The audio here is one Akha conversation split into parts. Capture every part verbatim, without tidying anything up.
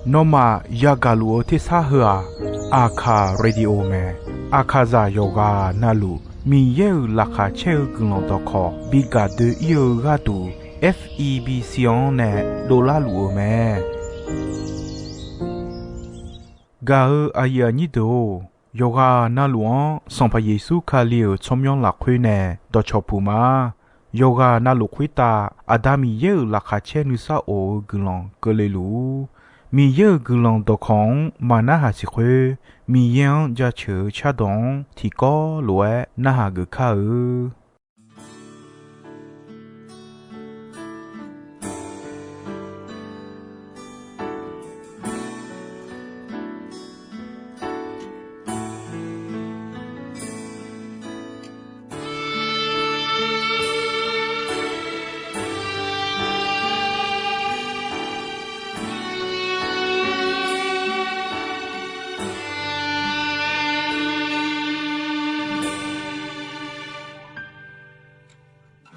Nawmaf yagaq luf-eu tersar heu-aq, Aqkaq Radio mae. Aqkaqzaq yawqghaq navluf Miqyaer-euq laqkhaq caer-eu guiqlanq dawqkawq bi gaq doe-ir-eu gharduq, F E B C-anr nae dovlar luf-eu mae. Gaq-eu aqyuif aqnyir deuq-or, yawqghaq navluf-anr Sanqpaq Yeqsur Kali-euq tsawrmyanr lafkhoer nae dawqcawq puq ma. Yawqghaq navluf khoertav Aqda Miqyaer-euq laqkhaq caer nuisar of-eu guiqlanq keuvle luf-ur. Miqyaer-euq guiqlanq dawqkawq-anr maqnarhaq siq khoer, Miqyaer-anr jaceuq-eu cardawq-anr tiqkawv lof-aer narhaq geuf kar-eu.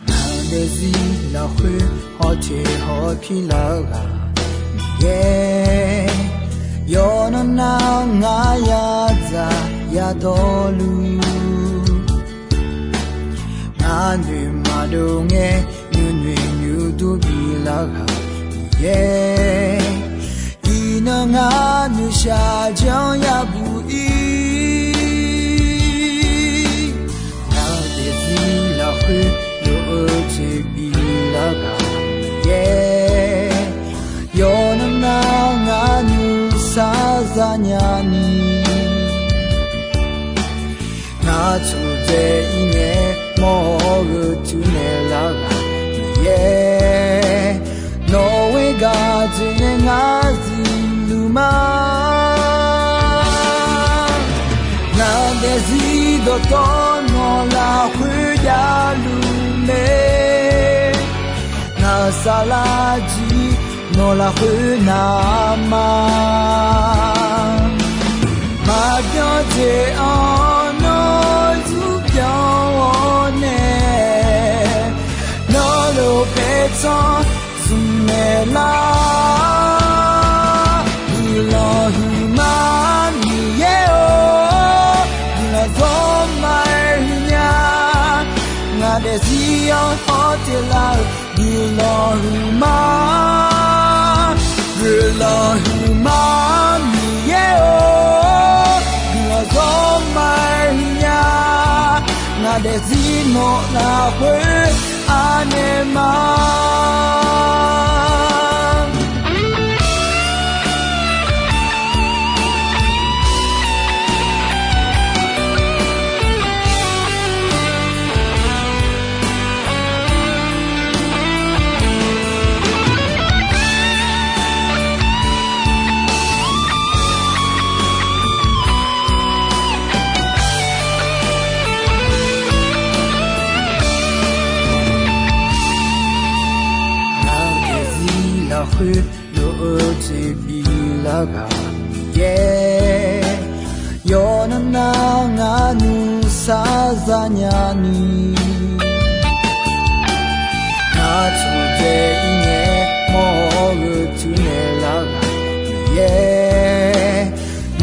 Ngaq daefzir lafkhoer hawteq hawpir lar-eu ghaq Miqyaer, yawqnan nar ngar yadzaq yadawrluf, ngar noeqmaqdov ngae nuinoeq nuidur bilar ghaq Miqyaer, iqnan ngar noeqshaq janr yabuq ir. Ngaq daefzir lafkhoer lof-eu jeq bilar ghaq Miqyaer, yawqnan nar ngar nuisar zanya ni, ngar tsudzae ir ngae mawr-eu tuinaeq lar ghaq Miqyaer, nawq ghoer gaq dzoeqnae ngar zifluf ma. Ngaq daefzir dawqtawv nawq lafkhoer javluf mae, ngaq saflar jir nawq lafkhoer navma, maqbyan jeq-anr nawr zmqbyan-awr nae, nawr lof paertsanr zmqmaeq lar. Guiqlanq huiqma Miqyaer-or, guiqlanq zawr ma-aer huiqnya. Ngaq daefzir-anr hawteq lar-eu guiqlanq huiqma, guiqlanq huiqma Miqyaer-or, guiqlanq zawr ma-aer huiqnya. Ngaq daefzir nawq lafkhoer anaeq ma. Ngaq daefzir lafkhoer lof-eu jeq bilar ghaq Miqyaer, yawqnan nar ngar nuisar zanya ni, ngar tsudzae ir ngae mawr-eu tuinaeq lar ghaq Miqyaer,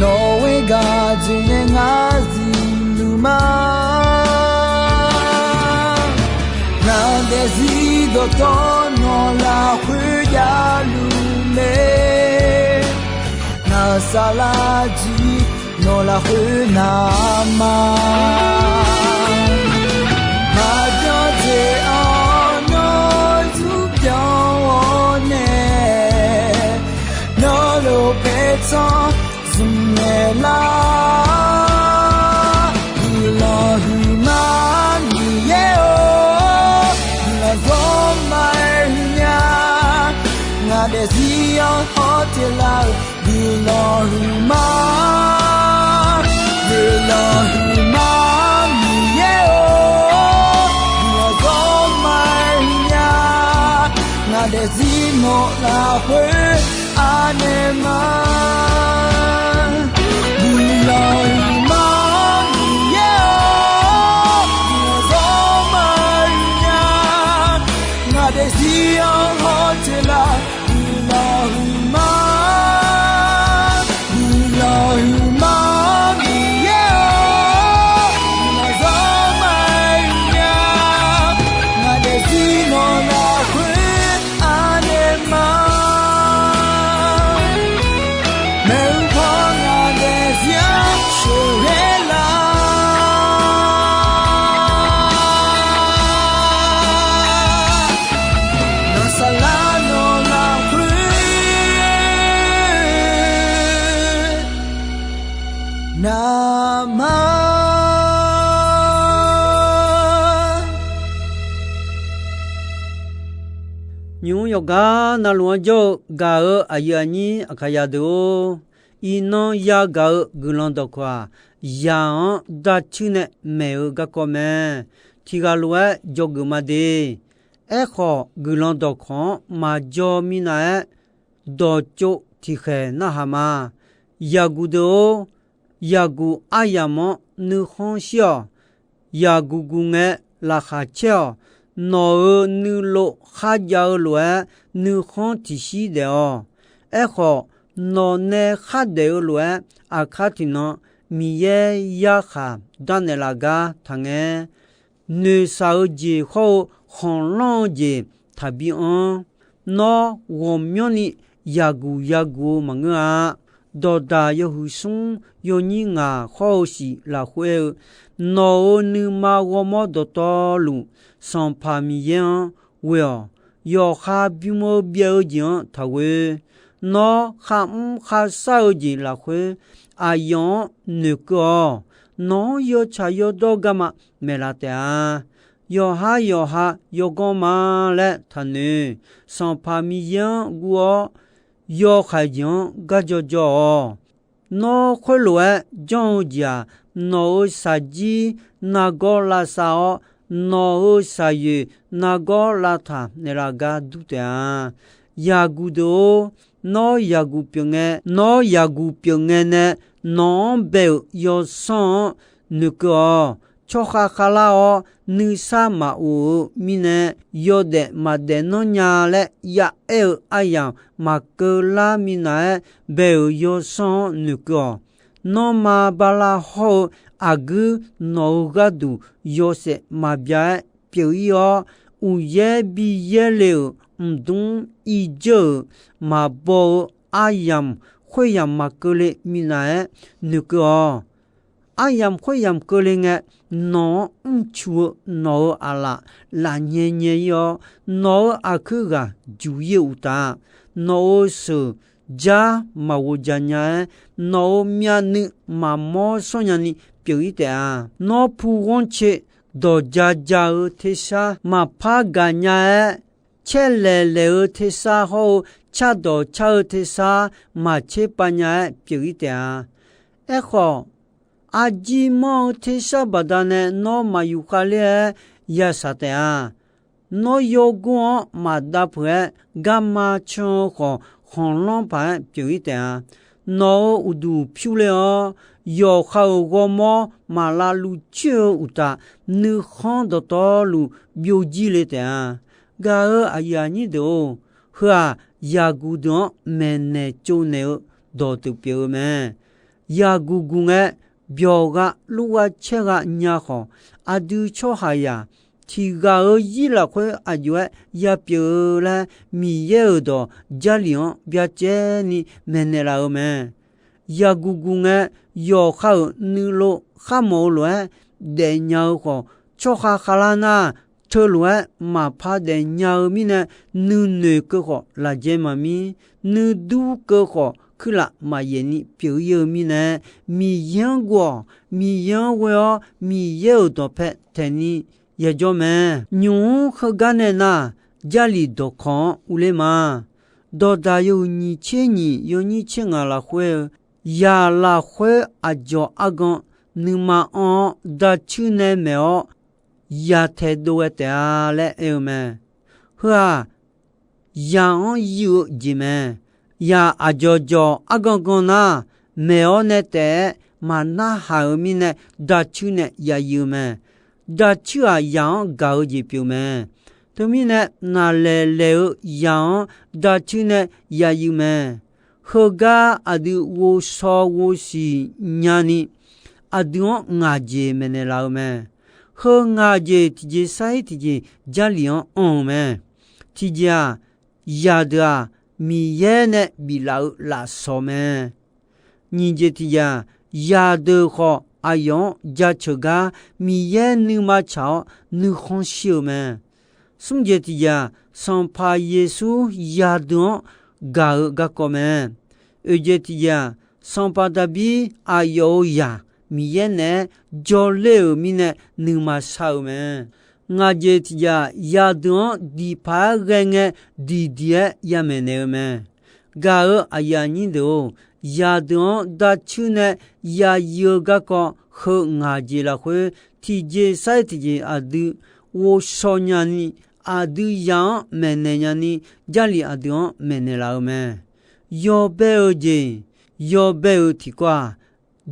nawq ghoer gaq dzoeqnae ngar zifluf ma. Ngaq daefzir dawqtawv nawq lafkhoer javluf mae, ngaq saflar jir nawq lafkhoer navma, maqbyan jeq-anr nawr zmqbyan-awr nae, nawr lof paertsanr zmqmaeq lar. Guiqlanq huiqma Miqyaer-or, guiqlanq zawr ma-aer huiqnya. Ngaq daefzir-anr hawteq lar-eu guiqlanq huiqma, guiqlanq huiqma Miqyaer-or, guiqlanq zawr ma-aer huiqnya. Ngaq daefzir nawq lafkhoer anaeq ma. Guiqlanq huiqma Miqyaer-or, guiqlanq zawr ma-aer huiqnya. Ngaq daefzir-anr hawteq lar, guiqlanq Yawqgar navluf-anr jawr-eu gaq-eu aqyuif aqnyir Aqkaqyaq deuq-or, iqnan yagaq-eu guiqlanq dawqkawq-aq, yaq-anr darcuir nae maeq-eu garkawv mae. Tiqghaq lof-aer dzawgeuf ma de. Aerkhawf, guiqlanq dawqkawq-anr maqjaw minav-aer, dawqtsov tiqkhaeq narhaq ma. Yaqguq deuq-or, yaqguq aryamq-anr nuikhanr shir-awq. Yaqguq guq ngae, laqkhaq caer-awq. Nawq-euq nuilov kharjav-eu lof-aer nuikhanr tiqshir daef-awq. Aerkhawf, nawq nae khardaef-eu lof-aer aqkar tiqnan Miqyaer yarkhaq darnaeq laf gar taqngae. Noeqshaq-eu jeq hawr-eu khanqlanr-eu jeq taqbi anr. Nawr ghawqmyanrni yaqguq yaqguq-eu maqngeur-a. Dawqdaq yawhuiq smr yawnyir ngaq hawr-eu shiq lafkhoer-eu, nawq-euq nuima ghawrmawr dawqtawvluf, Sanqpaq Miqyaer-anr ghoe-awq. Yawqha bym-eu byaev-eu jeq-anr taqghoe. Nawr kharmr kharshar-eu jeq lafkhoer, aqyawf-anr noeqkeuv-awq. Nawq-anr yawtsaq yawdawr garma maeqlaf taef-a. Yawqhar yawqha yawganr ma laer taqnoeq. Sanqpaq Miqyaer-anr guv-awr, yawkhaeq jeq-anr garjaw jaw-awq. Nawr khoerlof-aer janr-eu jeq-aq, nawq-euq shaqjir nargawr lavsav-awr, nawq-euq shaqyoeq nargawr lavtaq naeqlaf gar dur taef-a. Yaqguq deuq-or, nawr yaqguq pyeuf ngae, nawr yaqguq pyeuf ngae nae, nawq-anr bae-euq yawsanr-anr noeqkeuv-awq. Tsawrkhav khavlar-awr, nuisar maqof-eu mirnae, yawdaef maqdaef nanr nya laer ya'aer-eu aryamq maqkeuv lar minav-aer bae-euq yawsanr-anr noeqkeuv-awq. Nanrma bala hawr-eu aqguir nawq-euq gharduq yawshaef maqbya-aer pyeuf-ir-awr, uqyaer bi yaerle-euq mqdmr irdzeur-euq maqbaw-eu aryamq khoeryamq maqkeuvle minav-aer noeqkeuv-awq. Aryamq khoeryamq keuvle ngae, nawq-anr mrcu-eu nawq-euq aqlaf lafnyae nyae-ir-awr, nawq-euq aqkuir ghaq juq-ir-eu uqtaf, nawq-euq sheuq jar maqghof dzaq nya-aer, nawq-euq myavnuiv maqmawr shawr nyani pyeuf-ir taef-a. Nawr pu ghanrcae dawq ja ja-eu tersar maqpar gaqnya-aer, caer laeq laeq-eu tersar hawr-eu cardawq car-eu tersar maqtser pav nya-aer pyeuf-ir taef-a. Aerkhawf, arjir manr-eu tersar baqdanae nawr maqyuf khavler-aer yashaq taef-a. Nawr yawgor-anr maqdav peuq-aer, garma can-eu khawf khanqlanr paq-aer pyeuf-ir taef-a. Nawq-euq uqduq pyur ler-awr, yawqha-euq ghawrmawr maqlavluv coer-eu uqtaf, nuikhanr dawqtawvluf byovjir le taef-a. Gaq-euq aqyuif aqnyir deuq-or, heu-aq, yaqguq deuq-anr maeqnaeq tsovnaeq-eu dawqdeuq pyeuf-eu mae. Yaqguq guq ngae, byawq gha lur gha caer gha nya khawf, aqdui tsawrhaqzaq tiq ghaq-euq zir lafkhoer aqjox-aer yapyeuf-eu laer, Miqyaer-euq dawq Jarlif-anr byacaevni maeqnaeq laf-eu mae. Yaqguq guq ngae, yawqha-euq nuilov kharmawf-eu lof-aer daefnya-eu khawf, tsawrkhav khavlar nar, teulof-aer maqpar daefnya-eu mirnae, nuinoeq keuv khawf lafjae maqmir, nuidur keuv khawf kuirlaf maqyaef ni pyeuf-ir-eu mirnae, Miqyaer-anr guv-awq. Miqyaer-anr ghoe-awr, Miqyaer-euq dawqpae taeqni yajawr mae. Nymq-mr heugar nae nar, Jarlif dawqkawq-anr urler ma. Dawqdaq yawhuiq nyiq tser nyiq yawnyir tser ngaq lafkhoer-eu, yaq lafkhoer aqdzawq argan nuima anr-awr, dacuir nae maeq-awr, yaq taedov ghae taef-a laer aer-eu mae. Heu-aq, yaq-anr yuif-eu jeq mae. Yaq aqdzawq dzawq argan gan nar, maeq-awr nae taef-aer maqnarhaq-euq mirnae, dacuir nae yayuif-eu mae. Dacuir-aq, yaq-anr gaq-eu jeq pyeuf mae. Teumirnae, naqlaeq laeq-eu yaq-anr dacuir nae yayuif mae. Heugar aqdui ghovshaw ghovsiq nyani, aqdui-anr ngaq jeq maeqnaeq laf-eu mae. Heu ngaq jeq tiqjeq sar-ir tiqjeq Jarlif-anr anr-eu mae. Tiqjeq-aq, yaqdeuq-aq, Miqyaer nae biflaf-eu lafsawq mae. Nyiq jeq tiqjeq-aq, yaqdeuq khawf aqyawf-anr jaceuq gar Miqyaer nuima tsaq-awr nuikhanr shir-eu mae. Smr jeq tiqjeq-aq, Sanqpaq Yeqsur yaqdeuq-anr gaq-eu garkawv mae. Oeq jeq tiqjeq-aq, Sanqpaq Daqbir aqyawf-euq zaq Miqyaer naeq-aer jawrler-euq mirnae nuima shar-eu mae. Ngaq jeq tiqjeq-aq, zaqdeuq-anr diq paq-aer ghae ngae, diqdiq-aer yamaeq naeq-eu mae. Gaq-euq aqyuif aqnyir deuq-or, zaqdeuq-anr darcuir nae yayuiv-eu garkawv heu ngaq jeq lafkhoer, tiqjeq sar-iq tiqjeq aqdui ghovshaw nyani, aqdui zaq-anr maeqnaeq nyani, Jarlif aqdui-anr maeqnaeq laf-eu mae. Yawbae-eu jeq, yawbae-eu tiqkawv-aq,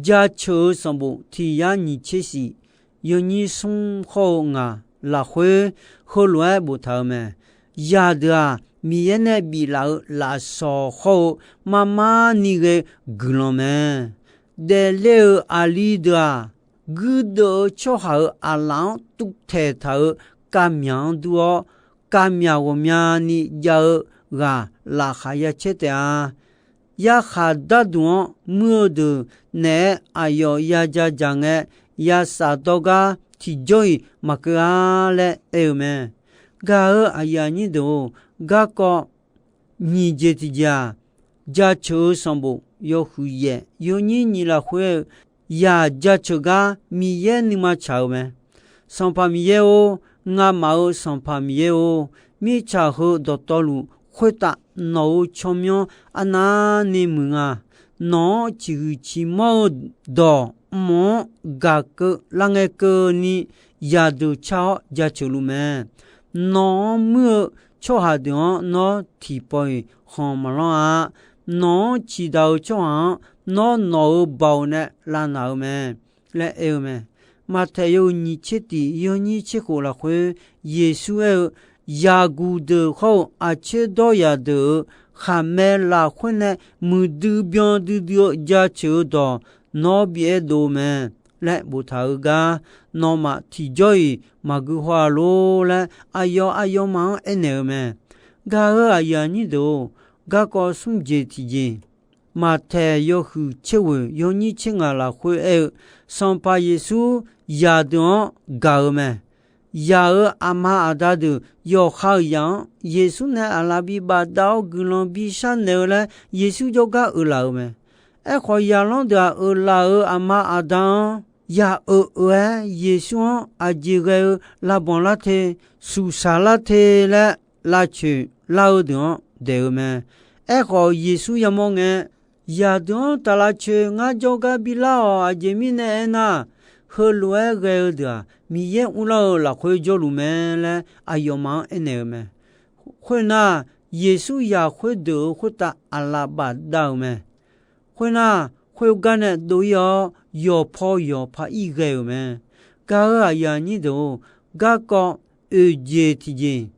Jaceuq-eu sanqbof tiq yar nyiq tser shif, yawnyir smr hawr-eu ngaq lafkhoer heulof-aer boftaq-euq mae. Zaqdeuq-aq, Miqyaer nae biflaf-eu lafsawq hawr-eu marmar ni ghae-eu guiqlanq mae. Daefler-euq aqli deuq-aq, guirdeuv-eu tsawrhaq-euq aqlaf-anr tuvtaeq taq-euq kavmyaq-anr dur-awr, kavmyaq ghawqmyani jav-eu ghaq laqkhaq ya caer taef-a. Yarkhaq darduq-anr muir-eu deuq naeq-aer aqyawf ya ja dzaq ngae, ya shafdawr gar tiqjawr-iq maqkeuv-a laer aer-eu mae. Gaq-euq aqyuif aqnyir deuq-or, garkawv nyiq jeq tiqjeq-aq, Jaceuq-eu sanqbof yawhuiq yaef yawnyir nyiq lafkhoer-eu, yaq jaceuq gar Miqyaer nuima tsaq-eu mae. Sanqpaq Miqyaer-or, ngamaf-euq Sanqpaq Miqyaer-or, mirtsaq heu dawqtawvluf khoertav nawq-euq tsawrmyanr arnavni muiq nga. Nawq-anr ciqhuiq ciqmanr-eu dawq mq-anr gaq keuv lar ngae keuvni, yaqdeuq car-awr jaceuq luf mae. Nawq-anr muir-eu tsawrhaq deuq-anr nawr tiqpawf-iq khanq maqlanr-a. Nawq-anr ciqdaq-eu tsawrhaq-anr nawr nawq-euq baoq nae lavnaq-eu mae laer aer-eu mae. Maqtaeq yawhuiq nyiq tser tiq yawnyir tser khof lafkhoer, Yeqsur aer-eu, yaqguq deuq hawr-eu aqtser dawryaq deuq-euq khaqmae lafkhoer nae muiqdui byan duidui-eu jaceuq-eu dawq nawr bi aerdov mae laer boftaq-eu gar, nawmaf tiqjawr-iq maqgui haw-a lor laer aqyawf aqyawfmaf-anr aernaeq-eu mae. Gaq-euq aqyuif aqnyir deuq-or, garkawv smr jeq tiqjeq, Maqtaeq yawhuiq tser ghoeq yawnyir tser ngaq lafkhoer aer-eu, Sanqpaq Yeqsur yaqdeuq-anr gaq-eu mae. Yaq-euq aqma aqda deuq yawqha-euq yaq-anr Yeqsur nae aqlaf bi bafdav-awr guiqlanq bi sharnaeq-eu laer Yeqsur jawrgar uiqlaf-euq mae. Aerkhawf, yaqlanr deuq-aq, uiqlaf-euq aqma aqda-anr yaq euq-eu-aer Yeqsur-anr aqjeq ghae-eu lavbanq lar te, suqsaq lar te laer lavcoeq lar-eu deuq-anr daeq-eu mae. Aerkhawf, Yeqsur yamawr ngae, yaqdeuq-anr taq lavcoeq ngar jawrgar bi lar-awq. Aqjeq mirnae aernar, heulof-aer ghae-eu deuq-aq, Miqyaer uvlanr-eu lafkhoer jawrluf mae laer aqyawfmaf-anr aernaeq-eu mae. Khoernar, Yeqsur yaq khoerdeuq-euq khoertav aqlaf bafdav-euq mae. Khoernar, khoergar nae dov-ir-awr, yawqpaw yawqpa-ir ghae-euq mae. Gaq-euq aqyuif aqnyir deuq-or, garkawv oeq jeq tiqjeq,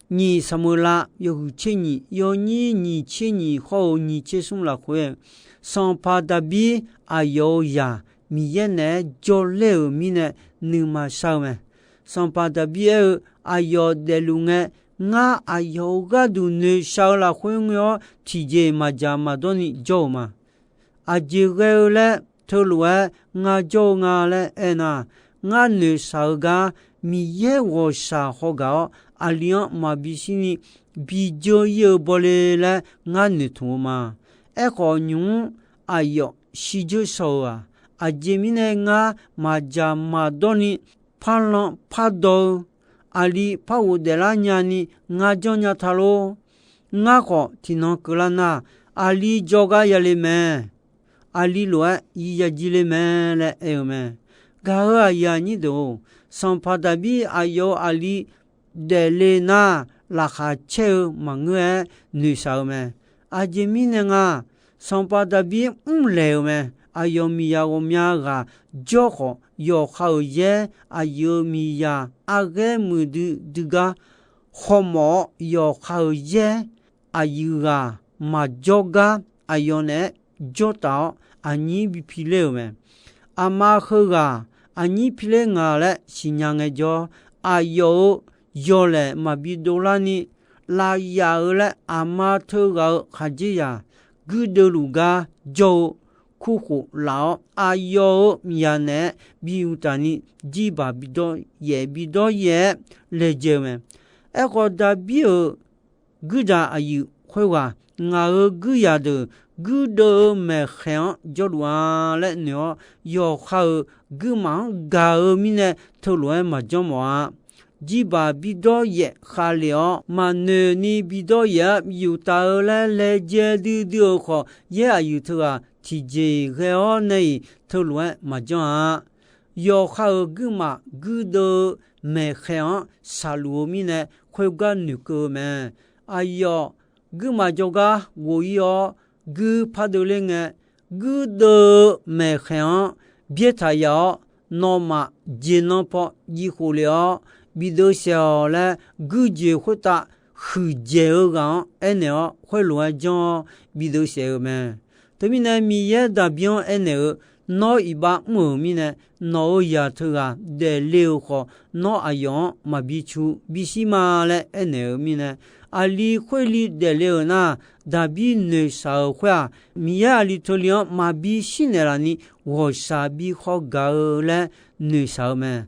nyiq Saqmeuqlav yawhuiq tser nyiq yawnyir nyiq tser nyiq hawr-eu nyiq tser smr lafkhoer, Sanqpaq Daqbir aqyawf-euq zaq Miqyaer naeq-aer jawrler-euq mirnae nuima shar-eu mae. Sanqpaq Daqbir aer-eu, aqyawf daefluf ngae, ngar aqyawf-euq gharduq noeqshaq-eu lafkhoer ngoe-awr, tiqjeq maqdzaq maqdawr ni jawr-euq ma. Aqjeq ghae-eu laer teulof-aer ngar jawr-eu nga laer aernar, ngar noeqshaq-eu gar Miqyaer ghawqshaq hawgaq-awr, aqli-anr maqbi shirni bi dzeur-ir-eu bawle laer ngar noeqtmq-eu ma. Aerkhawf, nymq-mr aqyawf shirdzeur shaw-euq-aq, aqjeq mirnae ngar maqdzaq maqdawr ni parlanr pardawr-eu, aqli par ghofdaef lar nyani ngar janrnya ta lor. Ngar khawf tiqnan keuvlar nar, aqli jawrgar yale mae. Aqli lof-aer yi yajir le mae laer aer-eu mae. Gaq-euq aqyuif aqnyir deuq-or, Sanqpaq Daqbir aqyawf-euq aqli daefle nar, laqkhaq caer-eu maqngeur-aer noeqshaq-eu mae. Aqjeq mirnae nga, Sanqpaq Daqbir mrlaeq-euq mae. Aqyawf miqyaq ghawqmya ghaq jawr khawf, yawqha-euq yaer aqyuif-euq miqyaq arghaer muiqdui dui gar khawmawf-awr, yawqha-euq yaer aqyuif ghaq maqjawr gar, aqyawf naeq-aer jawr taf-awr, aqnyir bi piler-euq mae. Aqma heughaq aqnyir piler nga laer siqnya ngaejawr, aqyawf-euq yawlaeq maqbi dovlar ni, lavyaf-eu laer aqma teughaq-euq khaqdzerzaq guirdeuv luf gar jawr-eu kurkhof laf-awr, aqyawf-euq miqyaq naeq-aer bi uqtaf ni, jirbaq bidawr yaef bidawr yaef-aer laejae-eu mae. Aerkhawf, Daqbir-euq guirdaq aqyuif khoerghaq, ngaq-euq guirzaq deuq guirdeuv-eu maeqkhaeq-anr jawrluf-a laer noeq-awr, yawqha-euq guirmaf-anr gaq-eu mirnae teulof-aer maqjanr mawf-a. jirbaq bidawr yaef khavlef-awr, maqnoeq ni bidawr yaef-aer yuf taf-eu laer laejae duidui-euq khawf, yaer aqyuif teughaq tiqjeq-iq ghae-awr nae-iq teulof-aer maqjanr-a. Yawqha-euq guirmaf guirdeuv-eu maeqkhaeq-anr shaqluf-eu mirnae, khoergar noeqkeuv-eu mae. Aqyawf guirmaf jawrgar ghof-ir-awr, guir pardeuv ler ngae, guirdeuv-eu maeqkhaeq-anr byaertaq yaf-awr, nawmaf jeq nan paw jiv khof lef-awr, bideuv saef-awq laer guirjoeq khoertav huiqdzaeq-eu ghaq-anr aernaeq-awr, khoerlof-aer janr-awr bideuv saef-eu mae. Teumirnae Miqyaer Daqbir-anr aernaeq-eu, Nawr iqbax mr-euq mirnae, nawq-euq zaq teughaq daefle-euq khawf, nawr aqyawf-anr maqbi cu bishir ma laer aernaeq-eu mirnae, aqli khoerli daefle-euq nar, Daqbir noeqshaq-euq khoer-aq, Miqyaer aqli teuqli-anr maqbi shir naeqlaf ni ghawqshaq bi khawgaq-eu laer noeqshaq-eu mae.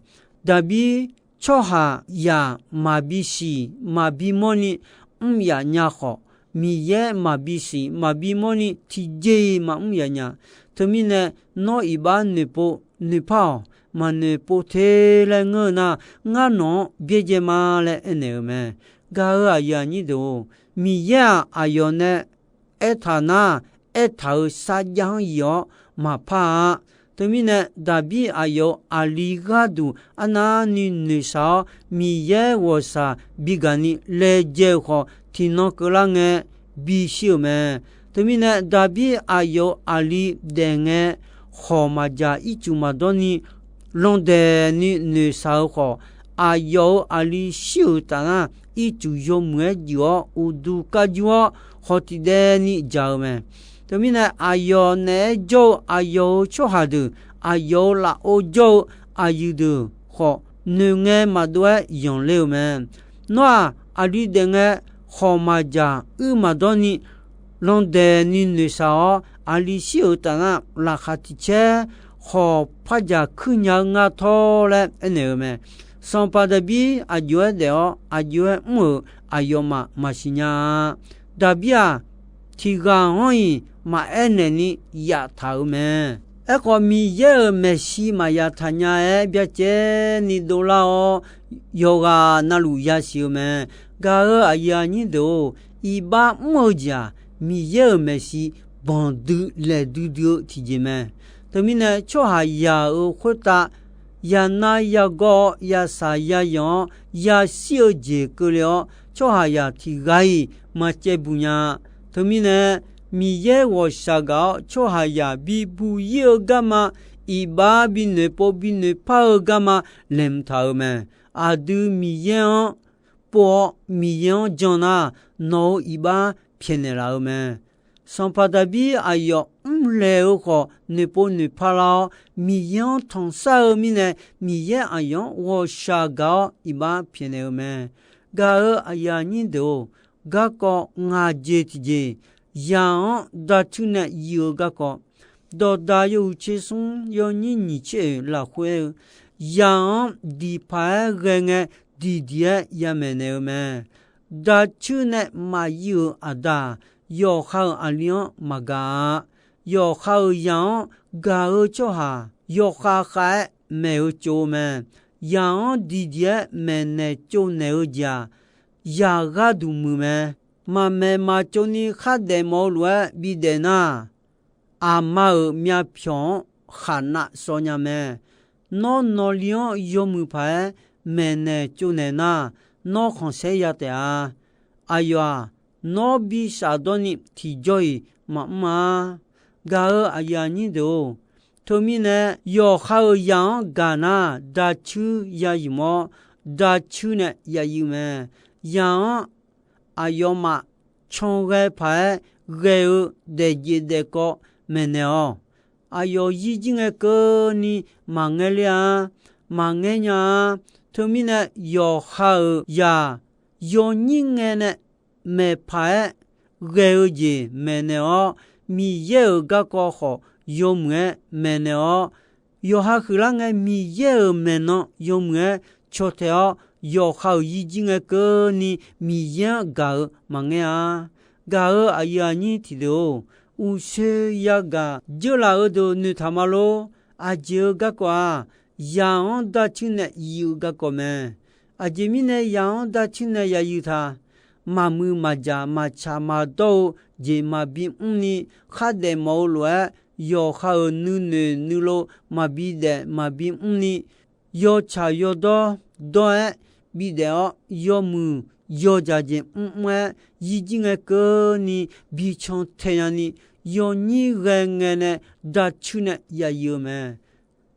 Daqbir tsawrhaqzaq maqbi siq maqbi mawrni mr yaf nya khawf, Miqyaer maqbi siq maqbi mawrni tiqjeq-iq maqmr yaf nya. Teumirnae nawr iqbax noeqpov noeqpar-awq. Maqnoeqpov te laer ngeur-eu nar, ngar nawq-anr byaerdzae ma laer aernaeq-eu mae. Gaq-euq aqyuif aqnyir deuq-or, Miqyaer-aq aqyawf nae aertaq nar, aertaq-euq sarjax-anr yif-awr maqpar-a. Teumirnae Daqbir aqyawf-euq aqli gharduq arnavni noeqshaq-awr, Miqyaer ghawqshaq bigaq ni laejae-euq khawf, tiqnan keuvlar ngae bishir-euq mae. Teumirnae Daqbir aqyawf-euq aqli daef ngae, khawq maqjaq ircuf maqdawr ni landaeq ni noeqshaq-eu khawf, aqyawf-euq aqli shir-euq taf nar, ircuf yawmuiq-aer juif-awr uqduq kar jur-awr khawq tiqdaev ni jaq-eu mae. Teumirnae aqyawf naeq-aer jawr-eu aqyawf-euq tsawrhaq deuq, aqyawf-euq lafov jawr-eu aqyuif deuq khawf, noeqngae maqdov-aer yanqler-eu mae. Nawr-aq, aqli daef ngae, khawq maqjaq uir maqdawr ni landaeq ni noeqshaq-awr, aqli shir-euq taf nar, laqkhaq tiqcaer khawq par jaq kuir nya-eu ngar tawr laer aernaeq-eu mae. Sanqpaq Daqbir aqjox-aer daef-awr aqjox-aer mr-euq aqyawfmaf maqsiq nya-a. Daqbir-aq, tiqghaq-anr-iq maqaer naeq ni yaftaq-euq mae. Aerkhawf, Miqyaer-euq maeqshi maqya taq nya-aer byacaevni dovlar-awr, yawqghaq navluf yasiq-eu mae. Gaq-euq aqyuif aqnyir deuq-or, iqbax mr-eu jeq-aq, Miqyaer-euq maeqshi banqdui laeq duidui-eu tiqjeq mae. Teumirnae, tsawrhaqzaq-euq khoertav yanav yagawr-awr, yasaq yayanq-awr, yashir-eu jeq keuvle-awr, tsawrhaqzaq tiqghaq-iq maqcaevbuq nya. Teumirnae, Miqyaer ghawqshaq gaq-awr tsawrhaqzaq bibuq ir-eu garma, iqbax binoeqpov binoeqpar-eu garma laeqhmq taq-euq mae. Aqdui Miqyaer-anr pov-awr Miqyaer-anr jan nar, nawq-euq iqbax pyaeqnaeq laf-eu mae. Sanqpaq Daqbir aqyawf mrlaeq-eu khawf, noeqpov noeqpar lar-awr, Miqyaer-anr tanqsar-eu mirnae, Miqyaer aqyawf-anr ghawqshaq gaq-awr iqbax pyaeqnaeq-eu mae. Gaq-euq aqyuif aqnyir deuq-or, garkawv ngaq jeq tiqjeq, zaq-anr dacuir nae yif-eu garkawv, dawqdaq yawhuiq tser smr yawnyir nyiq tser oeq lafkhoer aer-eu, zaq-anr diq paq-aer ghae ngae, diqdiq-aer yamaeq naeq-eu mae. Dacuir nae maqyif-euq aqda-aq, yawqha-euq aqli-anr maqgaq-a. Yawqha-euq zaq-anr gaq-eu tsawrhaq, yawkhav khav-aer maeq-eu tsov-eu mae. Zaq-anr diqdiq-aer maeqnaeq tsovnaeq-eu jeq-aq, zaq gharduq muiq mae. Maqmaeq maqtsov ni khardaef mawf-eu lof-aer bidaef nar, aqma-euq myavpyawq-anr khaqnav shawnya mae. Nawr nawqli-anr yawmuiq paq-aer maeqnaeq tsovnaeq nar, nawr khanqsaer ya taef-a. Aqyawf-aq, nawr bi shafdawr ni tiqjawr-iq maqmr-a. Gaq-euq aqyuif aqnyir deuq-or, teumirnae yawqha-euq zaq-anr gaq nar, dacuir ya yif-awr, dacuir nae ya yif mae. Zaq-anr aqyawfmaf canghae paq-aer ghae-eu daefjeq daefkawv maeqnaeq-awq. Aqyawf yirjir ngae keuvni maqngaer ler-a, maqngaer nya-a. Teumirnae yawqha-euq zaq yawnyir ngae nae maeq paq-aer ghae-eu jeq maeqnaeq-awr, Miqyaer-euq garkawv khawf yawmuiq-aer maeqnaeq-awr, yawqha huiqlar ngae Miqyaer-euq maeqnan yawmuiq-aer caw tae-awr, yawqha-euq yirjir ngae keuvni Miqyaer-anr gaq-eu maqngaer-a. Gaq-euq aqyuif aqnyir tiqdeuq-or, uqshoe yagaq dzeurlaf-eu deuq noeqtaq ma lor. Aqjeq-eu garkawv-aq, zaq-anr dacuir nae yif-eu garkawv mae. Aqjeq mirnae yaq-anr darcuir nae yayuif taq. Maqmuiq maqjaq maqtsaq maqdawr-eu jeq maqbi mrni, khardaef mawf-eu lof-aer yawqha-euq nuinoeq nuilov maqbi daef maqbi mrni, yawtsaq yawdawr dawr-aer bidaef-awr, yawmuiq yawdzaq jeq mrmr-aer yirjir ngae keuvni bican tae nyani, yawnyir ghae ngae nae darcuir nae yayuif-eu mae.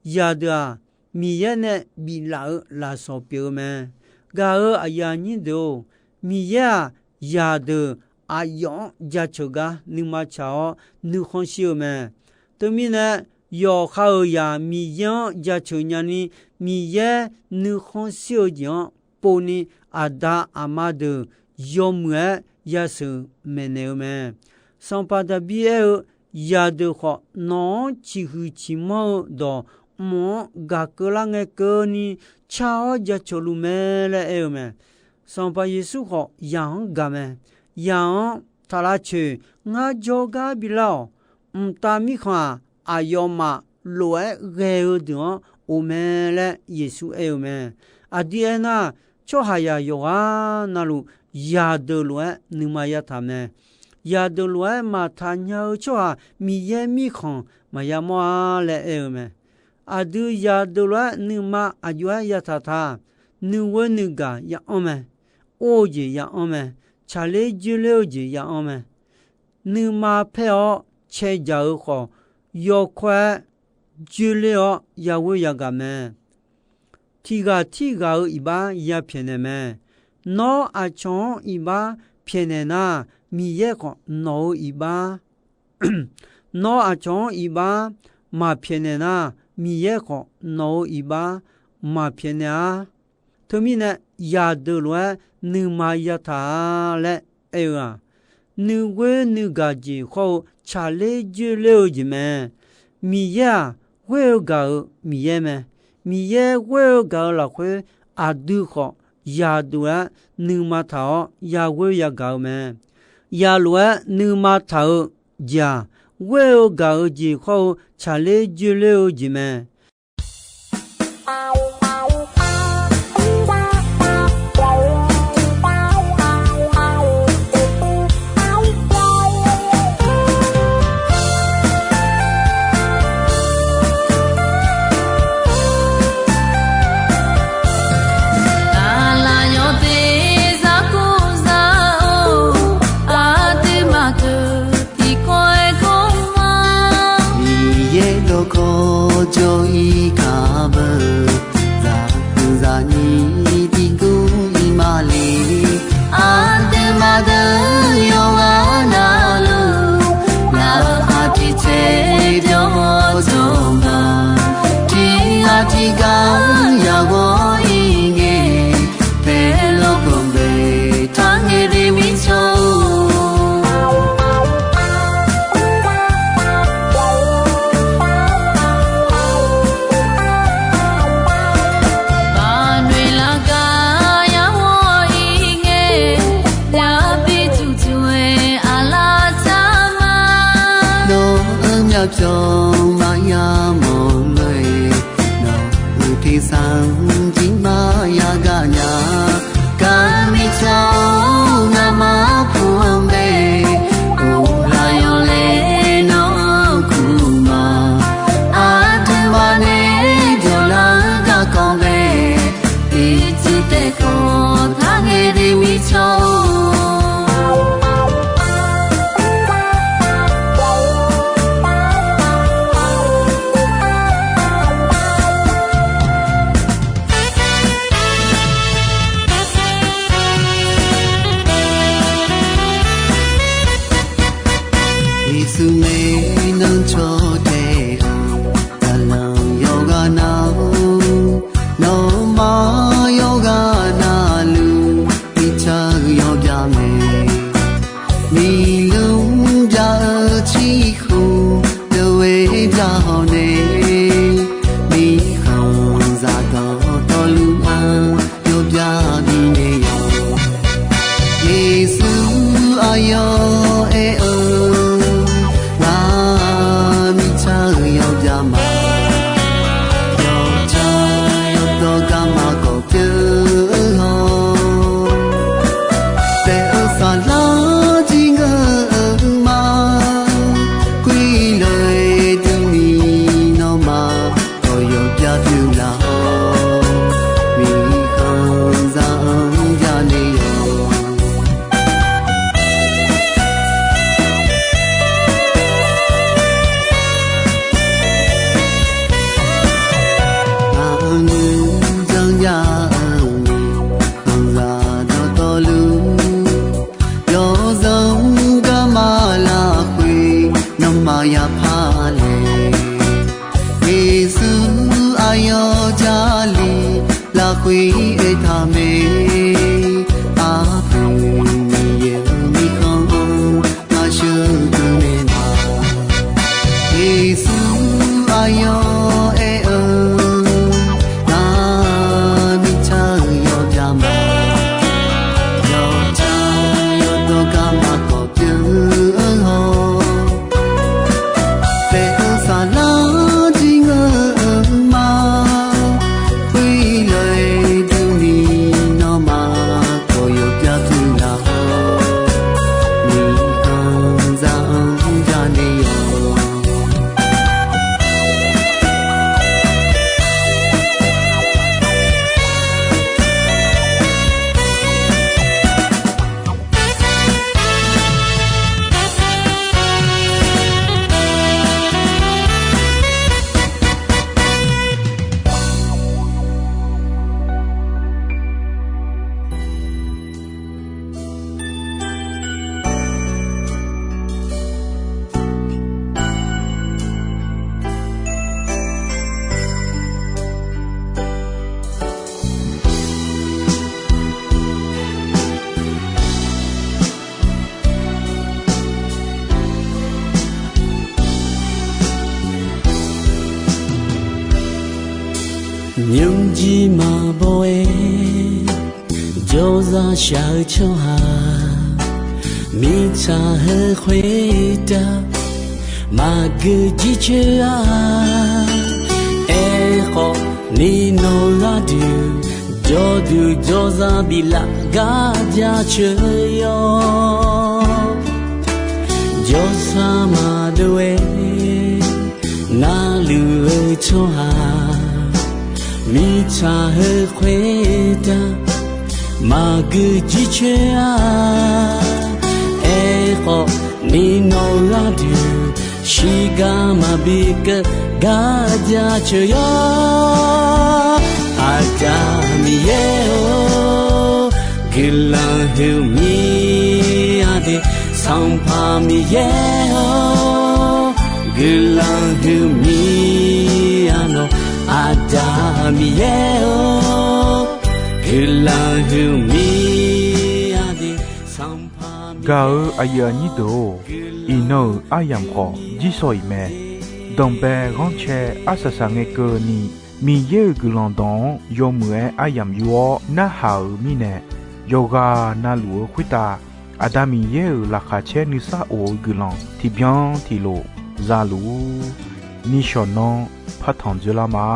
Yaqdeuq-aq, Miqyaer nae biflaf-eu lafsawq pyeuf-eu mae. Gaq-euq aqyuif aqnyir deuq-or, Miqyaer-aq, yaqdeuq aqyawf-anr jaceuq gar nuima tsaq-awr nuikhanr shir-eu mae. Teumirnae, yawqha-euq zaq Miqyaer-anr jaceuq nyani, Miqyaer nuikhanr shir-eu jeq-anr povni, aqda aqma deuq yawmuiq-aer yasheuq maeqnaeq-eu mae. Sanqpaq Daqbir aer-eu, Yaqdeuq khawf, nawq-anr ciqhuiq ciqmanr-eu dawq mq-anr gaq keuvlar ngae keuvni, car-awr jaceuq luf mae laer aer-eu mae. Sanqpaq Yeqsur khawf, yaq-anr gaq mae. Yaq-anr, Taq lavcoeq, ngar jawrgar bilar-awq. Mqtav Mirkhanq-aq, aqyawfmaf lof-aer ghae-eu deuq-anr of mae laer Yeqsur aer-eu mae. Aqdui aernar, tsawrhaqzaq yawqghaq navluf yaqdeuq lof-aer nuima yataq mae. Yaqdeuq lof-aer maqtaq nya-eu tsawrhaq Miqyaer Mirkhanq maqya mawr-a laer aer-eu mae. Aqdui yaqdeuq lof-aer nuima aqjox-aer yataq taq. Nuighoer nuigaq ya anr mae. Or-eu jeq ya anr mae. Tsaqler joerler-eu jeq ya anr mae. Nuima paer-awr cae jaq-eu khawf, yawkawr-aer joerler-awr yaghoer yagaq mae. Tiq ghaq tirghaq-euq iqbax ya pyaeqnaeq mae. Nawr aqcawq-anr iqbax pyaeqnaeq nar, Miqyaer khawf nawq-eu iqbax Nawr aqcawq-anr iqbax maqpyaeqnaeq nar, Miqyaer khawf nawq-eu iqbax maqpyaeqnaeq-ar. Teumirnae, yaqdeuq lof-aer nuima yataq-a laer aer-eu-aq, nuighoer nuigaq jeq khawr-eu tsaqler joerler-eu jeq mae. Miqyaer-aq, ghoer-eu gaq-euq Miqyaer mae. Miqyaer ghoer-eu gaq-euq lafkhoer, aqdui khawf yaqdeuq lof-aer nuima taq-awr yaghoer yagaq-eu mae. Yaqlof-aer nuima taq-eu jeq-aq, ghoer-eu gaq-eu jeq khawr-eu tsaqler joerler-eu jeq mae. Aqlaf yawteq zar kur zar-or, aqduimaf teu tiqkawv-aer kawr ma. Miqyaer dawqkawq jawr-ir kar beu, zaqguq zaqnyiq tiqguv-ir ma le. Aqduimaf deuq yawqghaq navluf, ngaq-euq aqpiq tsaev jawr-awr jawr ma. Tiqghaq tiqghaq yaqghawq-ir ngae, paerlof ganqbae taq ngae de mircawr-or. Baqnoeq lafgar yar ghawq-ir ngae, yabi tuqtuq-aer aqlaf tsar ma. Nawq-euq myavpyawq maqya mawq lof-aer, nawq-euq tersar jir maqya gaq nya. Gar mircawr-or, ngamaf puq-anr bae, of laf yawlaeq nawr-anr kur ma. Aqduimaf nae jawrlar-eu garkawv bae, ircuf taef khawf taq ngae de mircawr-or. Yeqsur nae nan cawtae-eu, zaqlanq yawqghaq nav-or, nawmaf yawqghaq navluf, mirtsaq-eu yawbyav mae. Miqluf byav-eu ciqkhof, dawq-aer byav hawq nae, mirkhanqzaq dawqtawvluf-anr yawbyav bifnaeq-awq. Yeqsur aqyawf aer-eu, ngaq mirtsaq-eu yawbyav ma. Yawtsaq yawdawr garma khawf pyeuf-eu Aqyaf paq laeq, Yeqsur aqyawf Jarlif lafkhoer aertaq mae. Aqpoeq Miqyaer-euq mirkhanq-anr ngar sheuqdui naeq ma. Yeqsur aqyawf aer-eu nar, mirtsaq-euq yawqjaq ma, yawqjaq yawqdawq gar ma kawq pyeuf-eu haw. Paeq-eu saflar jir ngeur-eu ma, khoerlof-aer durni nawmaf kawq yawbyav tuilaf haw, miqkhanq za-anr janae yawq. Nymrjir maqbaw-aer jawrzaq shaq-eu tsawrhaq, mirtsaq heu khoertav maqgeu jircoer-a. Aerkhawf, ni nawq-eu gharduq jawrduq jawrzaq biflaf gar jaceuq-eu yawr. Jawrsar maqdov-aer navluf-eu tsawrhaq, mirtsaq heu khoertav maqgeu jircoer-a. Aerkhawf, ni nawq-eu gharduq shiqgar maqbi keuv gar jaceuq yawr. Aqda Miqyaer-or, guiqlanq huiq mir-a de. Sanqpaq Miqyaer-or, guiqlanq huiq mir-a nawq. Aqda Miqyaer-or, guiqlanq huiq mir-a de. Sanqpaq Gaq-eu aqyuif aqnyir deuq-or, iqnan-euq aryamq khawf jirsawq iq mae. Danqbae ghanrcae arsaq saq ngae keuvni, Miqyaer-euq guiqlanq dawq-anr yawmuiq-aer aryamq yur-awr narhaq-euq mirnae, yawqghaq navluf-eu khoertav Aqda Miqyaer-euq laqkhaq caer nuisar of-eu guiqlanq tiqbyan tiqlof za luf-ur. Nishawq nanr partanq dzoerlar ma.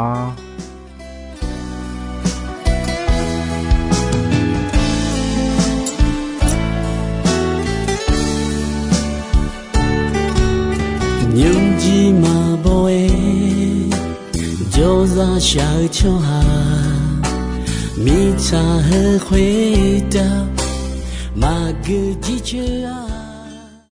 Nymrjir maqbaw-aer jawrzaq shaq-eu tsawrhaq, mirtsaq heu khoertav maqgeu jircoer-a.